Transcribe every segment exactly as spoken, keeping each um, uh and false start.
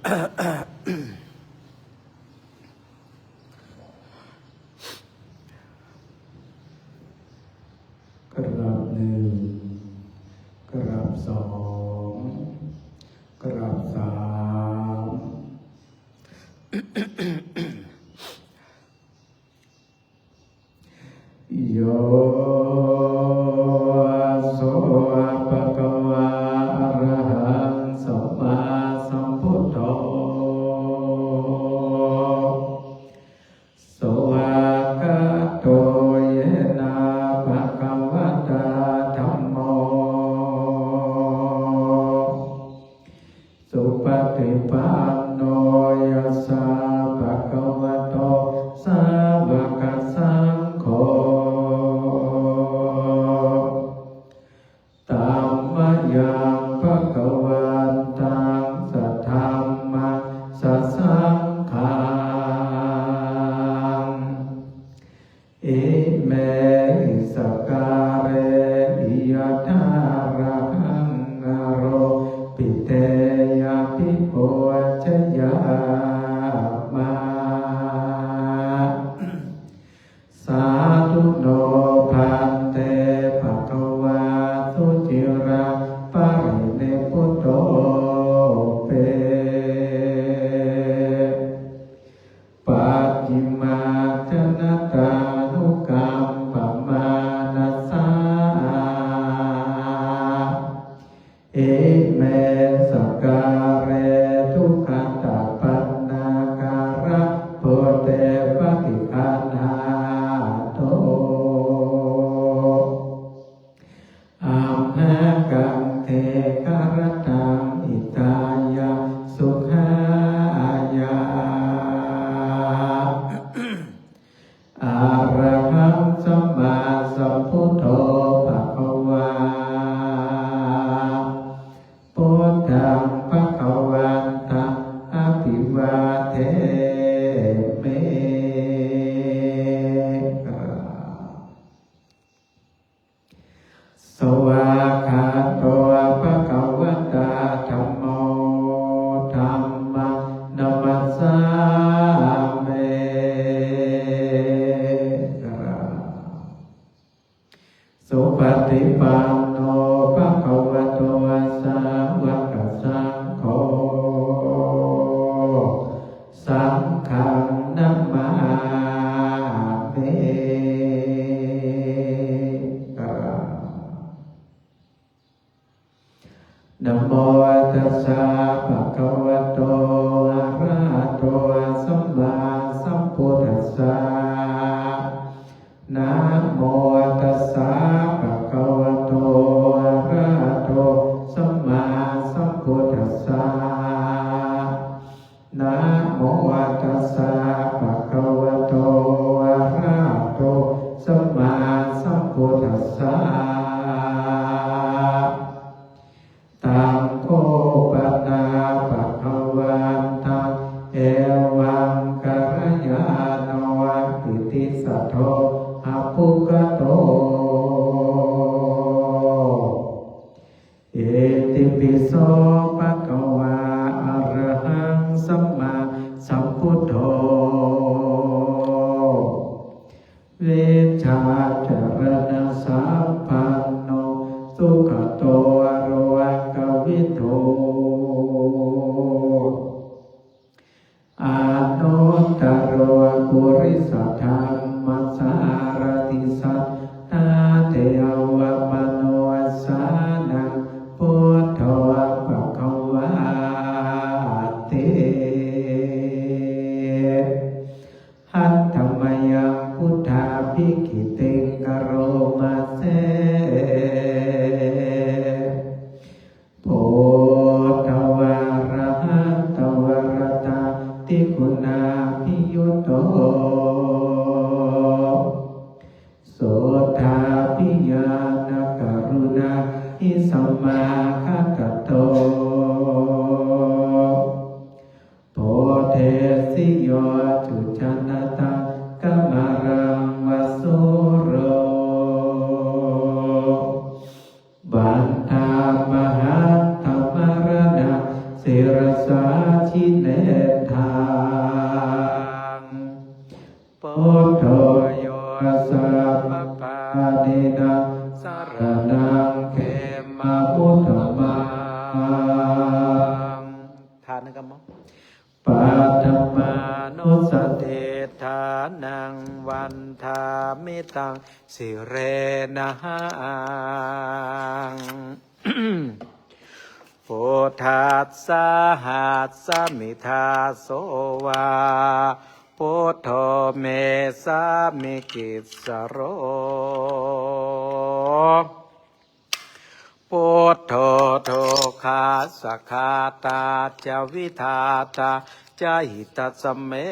กราบหนึ่ง กราบสอง กราบสาม Yo so bhagavā arahaṃ sammāsambuddho, svākkhāto yena bhagavatā dhammo, supaṭipanno yassa bhagavato sāvakasaṅgho, tammayaṃ bhagavantaṃ sadhammaṃ sasaṅghaṃ, imehi sakkārehi yathārahaṃ āropiteyyābhipūjayāma. Sādhu no bhante bhagavā suciraṃ parinibbutopi, pacchimājanatānukampamānasā, ime sakkāre duggatapaṇṇākārabhūte paṭiggaṇhātu, amhākaṃ dīgharattaṃ hitāya sukhāya. Arahaṃ sammāsambuddho bhagavā, buddhaṃ bhagavantaṃ abhivādemi. Svākkhāto bhagavatā dhammo, dhammaṃ namassāmi. Supaṭipanno bhagavato sāvakasaṅgho, saṅghaṃ namāmi. Namo tassa bhagavato arahato sammāsambuddhassa. Namo tassa bhagavato arahato sammāsambuddhassa. Namo tassa bhagavato arahato sammāsambuddhassa. Taṃ kho pana bhagavantaṃ evaṃ kalyāṇo kittisaddo abbhuggato. Itipi so bhagavā arahaṃ sammāsambuddho. sirasā jinendaṃ. Buddho yo sabbapāṇīnaṃ saraṇaṃ khemamuttamaṃ. ທານະກຳມະ paṭhamānussatiṭṭhānaṃ vandāmi taṃ sirenahaṃ. Buddhassāhasmi dāso va, buddho me sāmikissaro. Buddho dukkhassa ghātā ca vidhātā ca hitassa me.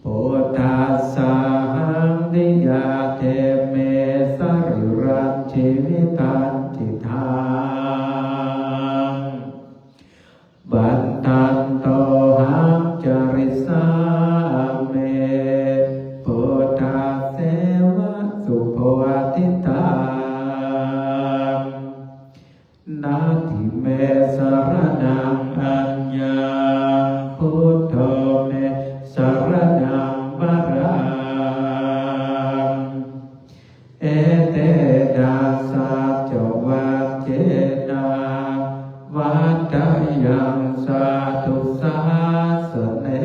Buddhassāhaṃ niyyādemi sarīrañjīvitañcidaṃ. Vandantohaṃ carissāmi buddhasseva subodhitaṃ. Natthi me saraṇaṃ aññaṃ, buddho me saraṇaṃ varaṃ. Etena saccavajjena vaḍḍheyyaṃ satthu sāsane.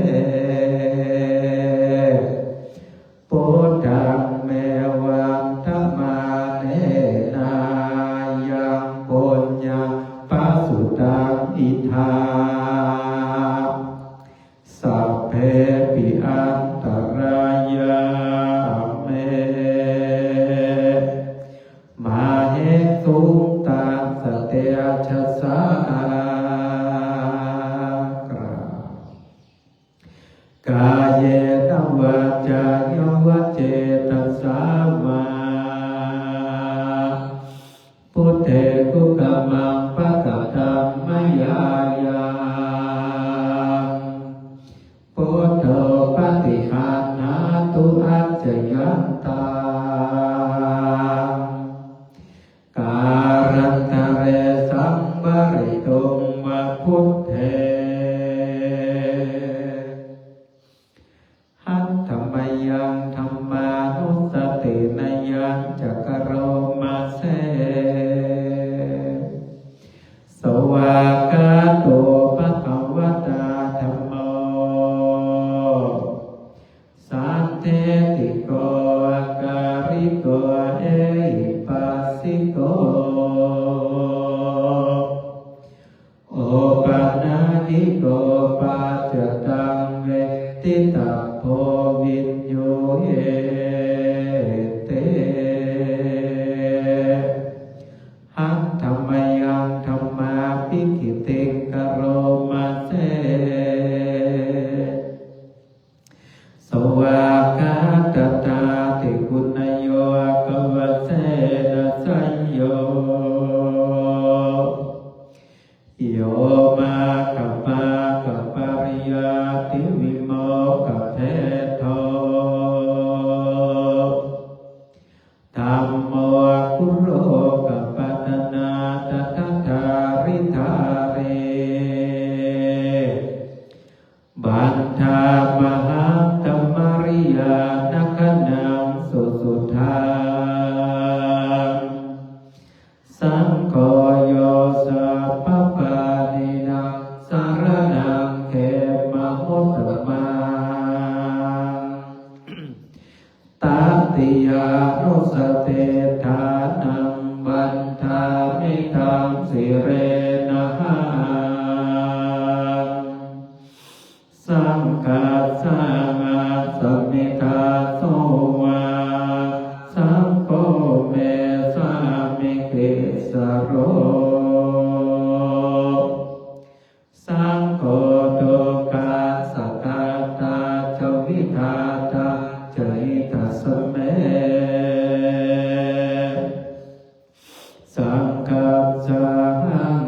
Buddhaṃ me vandamānena yaṃ puññaṃ pasutaṃ idha, sabbepi antarāyā me māhesuṃ tassa tejasā. ກາບ Kāyena vācāya va cetasā vā, buddhe kukammaṃ pakataṃ mayā yaṃ, buddho paṭiggaṇhātu accayantaṃ. Kālantare saṃvarituṃ va buddhe, handa mayaṃ dhammānussatinayañca karoma se. Svākkhāto bhagavatā dhammo, sandiṭṭhiko akāliko ehipassiko, opanayiko paccattaṃ veditabbo viññūhīti. Handa mayaṃ dhammābhigītiṃ karoma se. Svākkhātatādiguṇayogavasena seyyo, yo maggapākapariyattivimokkhabhedo, dhammo kulokapatanā tadadhāridhārī, vandāmahaṃ tamariyāna gaṇaṃ susuddhaṃ. Saṅgho yo sabbapāṇīnaṃ saraṇaṃ khemamuttamaṃ. Tatiyānussatiṭṭhānaṃ vandāmi taṃ sirenahaṃ. Saṅghassāhasmi dāso va, saṅgho me sāmikissaro. Saṅgho dukkhassa ghātā ca vidhātā ca hitassa me. Saṅghassāhaṃ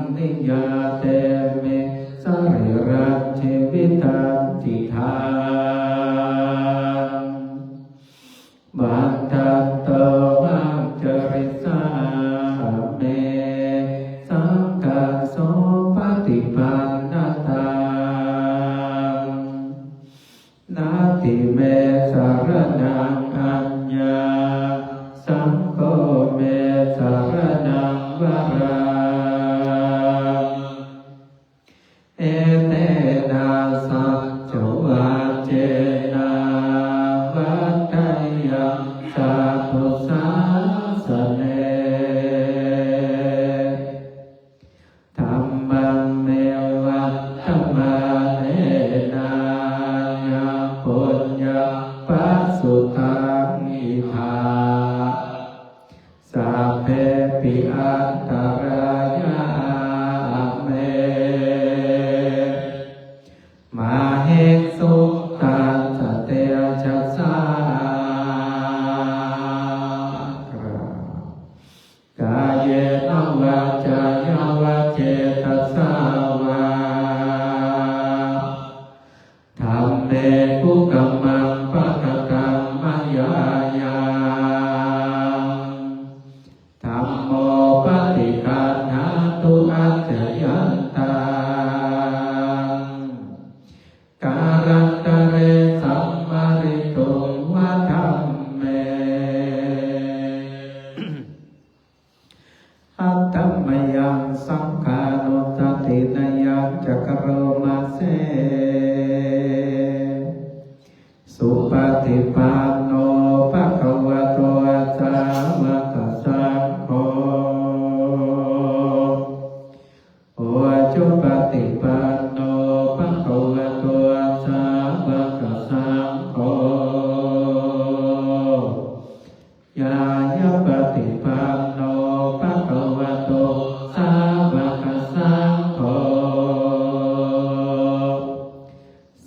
saṅghānussatinayañca karoma se. Supaṭipanno bhagavato sāvakasaṅgho, ujupaṭipanno bhagavato sāvakasaṅgho, ñāyapaṭipanno bhagavato sāvakasaṅgho,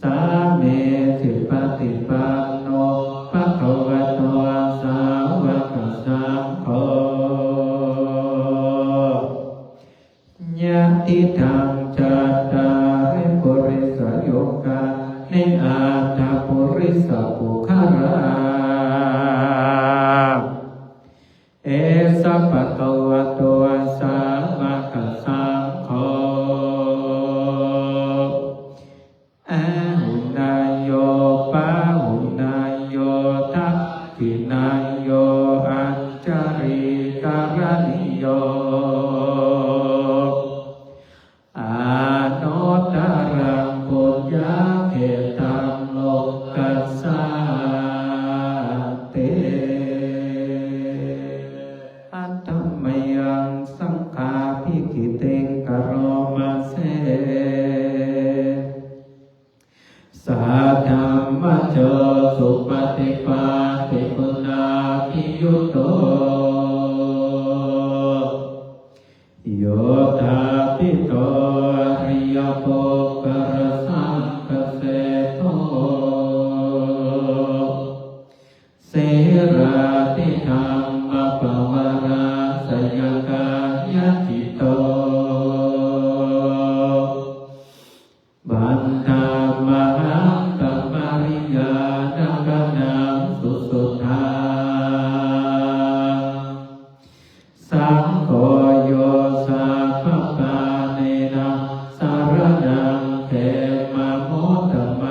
sāmīcipaṭipanno bhagavato sāvakasaṅgho, yadidaṃ cattāri purisayugāni aṭṭha purisapuggalā, esa bhagavato sāvakasaṅgho, āhuneyyo pāhuneyyo dakkhiṇeyyo añjalikaraṇīyo, anuttaraṃ puññakkhettaṃ lokassāti. Handa mayaṃ saṅghābhigītiṃ karoma se. Saddhammajo supaṭipattiguṇābhiyutto, yoṭṭhābbidho ariyapuggalasaṅghaseṭṭho, sīlādidhammapavarāsayakāyacitto, vandāmahaṃ tamariyāna gaṇaṃ susuddhaṃ. Saṅgho yo sabbapāṇīnaṃ saraṇaṃ khemamuttamaṃ,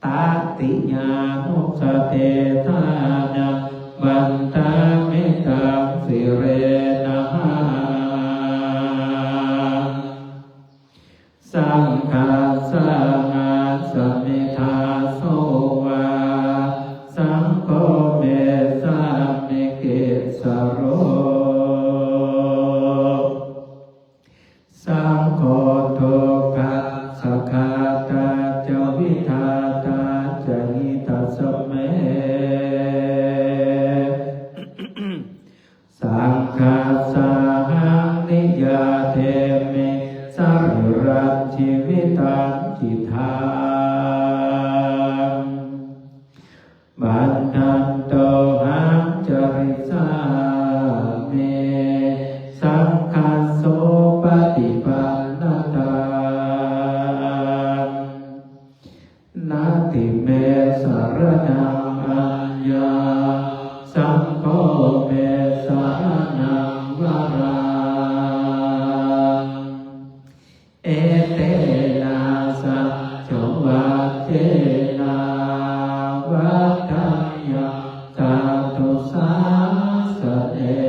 tatiyānussatiṭṭhānaṃ vandāmi taṃ sirenahaṃ. Saṅghassāhasmi dāso va, saṅgho me sāmikissaro, saṅgho dukkhassa ghātā ca vidhātā ca hitassa me. Saṅghassāhaṃ niyyādemi sarīrañjīvitañcidaṃ, vandantohaṃ carissāmi saṅghassopaṭipannataṃ. Natthi me saraṇaṃ aññaṃ, saṅgho me saraṇaṃ varaṃ. Etena saccavajjena vaḍḍheyyaṃ satthu sāsane.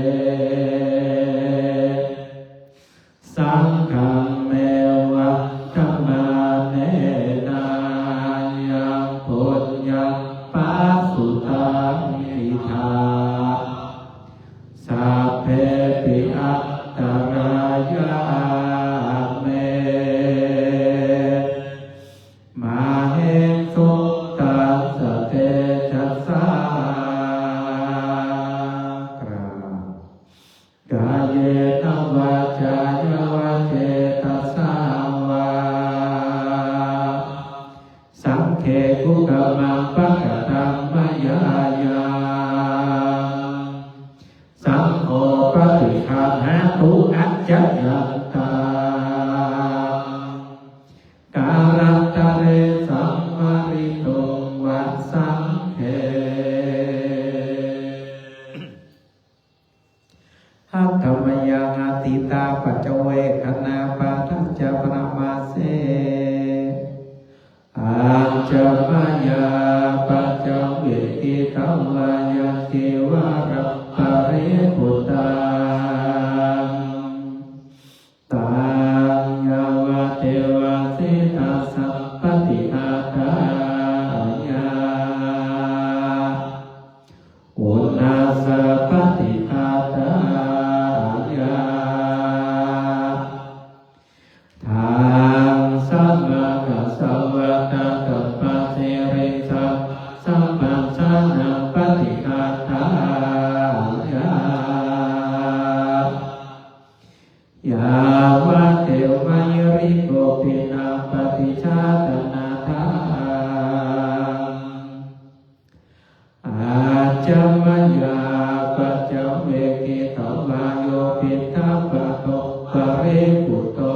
Saṅghaṃ me vandamānena yaṃ puññaṃ pasutaṃ idha, sabbepi antarāyā me māhesuṃ tassa tejasā. กราบ Kāyena vācāya va cetasā vā, saṅghe kukammaṃ pakataṃ mayā yaṃ, saṅgho paṭiggaṇhatu accayantaṃ, kālantare saṃvarituṃ va saṅghe. Handa mayaṃ atītapaccavekkhaṇapāṭhañca bhaṇāma se. Ajja mayā apaccavekkhitvā yaṃ cīvaraṃ paribhuttaṃ, Hitvā yo piṇḍapāto paribhutto,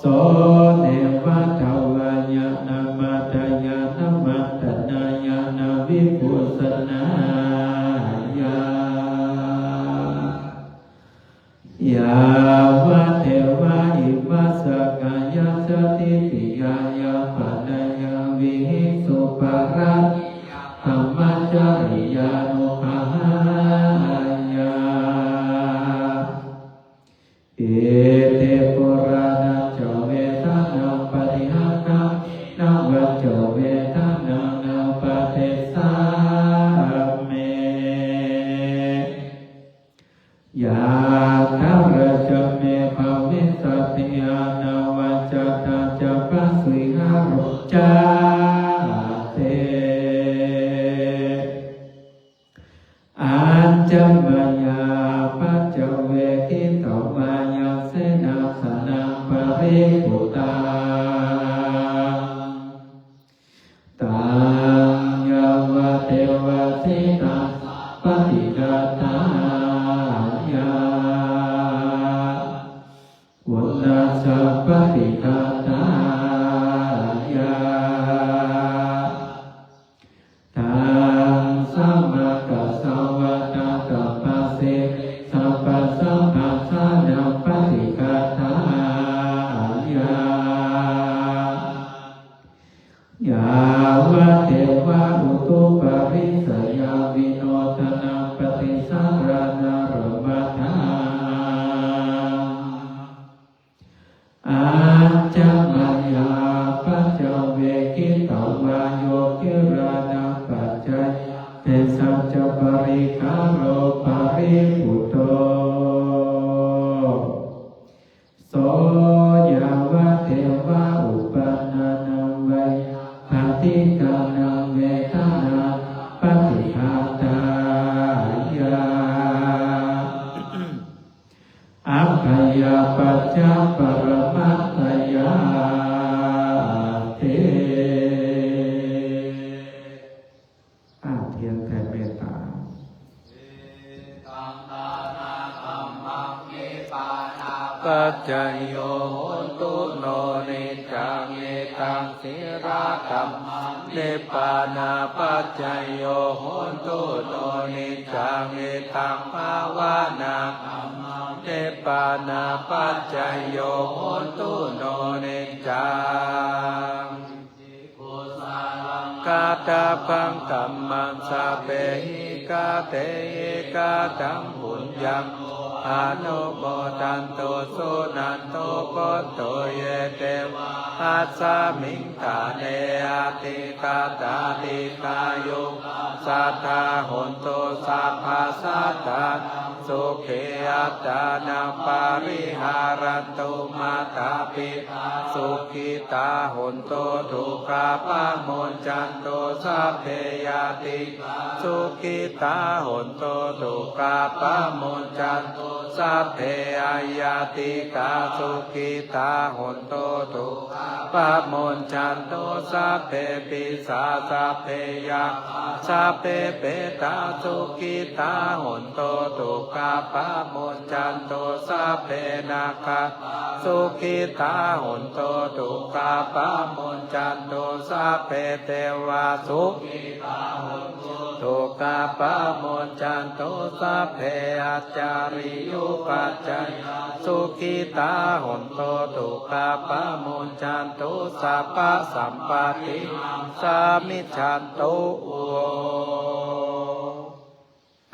so neva davāya na madāya na maṇḍanāya na vibhūsanāya. Yāvadeva imassa kāyassa ṭhitiyā yāpanāya vihiṃsuparatiyā brahmacariyānuggahāya, iti purāṇañca vedanaṃ paṭihaṅkhāmi navañca vedanaṃ uppādessāmi. Yātrā ca me bhavissati anavajjatā ca pasīharo cāti. Ajja mayā apaccavekkhitvā yaṃ senāsanaṃ paribhuttaṃ, taṃ yāvadeva sītaṃ sambadhiṭṭhāya uṇhassa paṭighātāya taṃ samaggāsavattantaṃ pasīdevamānasam paṭighātāya. Yāvadeva utuparissayavinodanaṃ paṭisallānārāmatthaṃ, ajja mayā apaccavekkhitvā yo gilānapaccayabhesajjaparikkhāro paribhutto, so yāvadeva uppannānaṃ veyyābādhikānaṃ vedanānaṃ paṭighātāya abyāpajjhaparamatāyāti. อ่า เทียนแผ่เมตตา Paccayo hontu no niccaṃ, idaṃ sīladhammaṃ. Nibbānapaccayo hontu no niccaṃ, idaṃ bhāvanādhammaṃ. Nibbānapaccayo hontu no niccaṃ. Kusalaṃ kattabbaṃ dhammaṃ sabbehi katehi kataṃ puññaṃ no anumodantu suṇantu bhonto ye devā asmiṃ ṭhāne adhigatā dīghāyukā sadā hontu sabbasattānaṃ sukhī attānaṃ pariharantu. Mātā pitā sukhitā hontu dukkhā pamuñcantu sabbe ñātikā sukhitā hontu dukkhā pamuñcantu sabbe aññātikā sukhitā hontu dukkhā pamuñcantu sabbe pisā sabbe yakkhā sabbe petā sukhitā hontu dukkhā pamuñcantu sabbe nakkhattā sukhitā hontu dukkhā pamuñcantu sabbe devā sukhitā hontu dukkhā pamuñcantu sabbe ācariyupajjhāyā sukhitā hontu dukkhā pamuñcantu sabbasampattīnaṃ samijjhantu.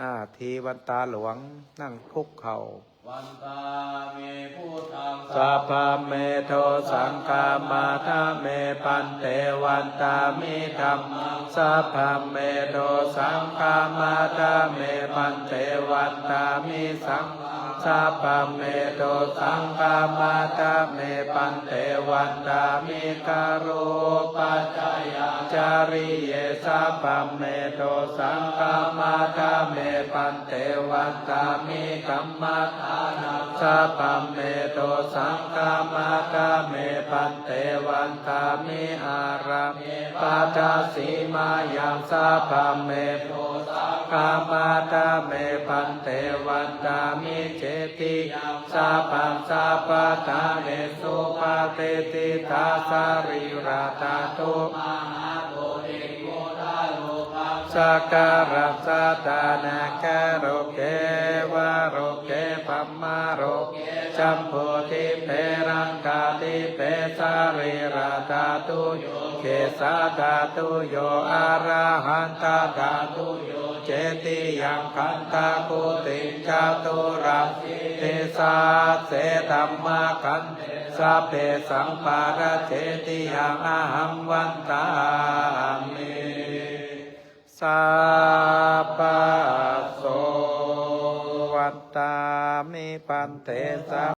อ่า ทีวันตาหลวง นั่งคุกเข่า Vandāmi buddhaṃ sabbaṃ me dosaṃ khamatha me bhante. Vandāmi dhammaṃ sabbaṃ me dosaṃ khamatha me bhante. Vandāmi saṅghaṃ sabbaṃ me dosaṃ khamatha me bhante. Vandāmi garuhūpajjhāyācariye sabbaṃ me dosaṃ khamatha me bhante. Vandāmi kammaṭṭhānaṃ sabbaṃ me dosaṃ khamatha me bhante. Vandāmi ārāme baddhasīmāyaṃ sabbaṃ me dosaṃ Āma dame bhante vandāmi cetiyaṃ sabbaṃ sabbaṭṭhānesu patiṭṭhitā sarīradhātu mahābodhiṃ buddharūpaṃ sakkārajjhānāgaloke devaloke brahmaloke jambudīpe laṅkādīpe sarīradhātuyo kesādhātuyo arahantadhātuyo cetiyaṃ gandhakuṭiṃ caturāsītisahassadhammakkhandhe sabbesaṃ paracetiyaṃ ahaṃ vandāmi. Sabbaso vandāmi bhante sabba